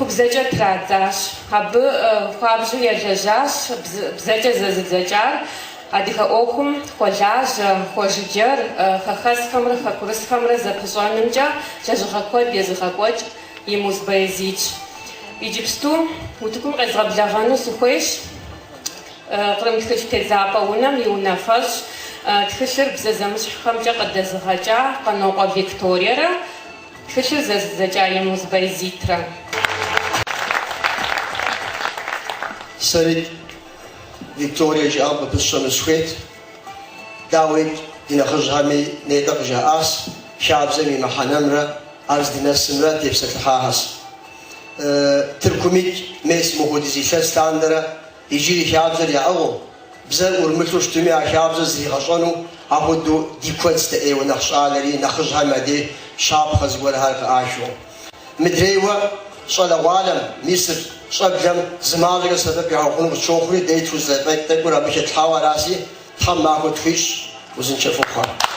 тыркубзэкӏэ традзащ. Абы хуабжьу елэжьащ бзэкӏэ зэзыдзэкӏар, адыгэ ӏуэхум хуэлажьэ, хуэжыджэр, хэхэсхэмрэ хэкурысхэмрэ зэпыщӏэнымкӏэ лэжьыгъэ куэд езыгъэкӏуэкӏ Емуз Баязитщ. Иджыпсту утыкум къезгъэблэгъэну сыхуейщ Кърым тхылъ тедзапӏэ унэм и унафэщӏ, тхылъыр бзэ зэмыщхьхэмкӏэ къыдэзыгъэкӏа Къанокъуэ Викториерэ тхылъыр зэзыдзэкӏа Емуз Баязитрэ. Сэрикӏ Викторие жиӏам къыпысщэну сыхуейт. Дауикӏ, ди нэхъыжьхэми нетӏэ къыжаӏащ, хабзэм и мыхьэнэмрэ ар здынэсымрэ тепсэлъыхьахэщ. Тыркумикӏ мес мыхуэдиз илъэс лъандэрэ иджыри хабзэр яӏыгъыу, бзэр ӏурымылъу щытми, а хабзэр зригъэщӏэну апхуэдэу ди куэдщ дэ ӏейуэ нэхъ щӏалэри, нэхъыжьхэм я дей щапхъэ зыгуэрхэр къыӏахыу. Мыдрейуэ щӏалэгъуалэм, мисыр, щӏэблэм зы мащӏэкӏэ сэбэп яхуэхъуну къытщохъури, дэри тхузэфӏэкӏ тӏэкӏур абы хэтлъхьауэ араси, Тхьэм махуэ тхуищӏ, узыншэ фыхъухэ.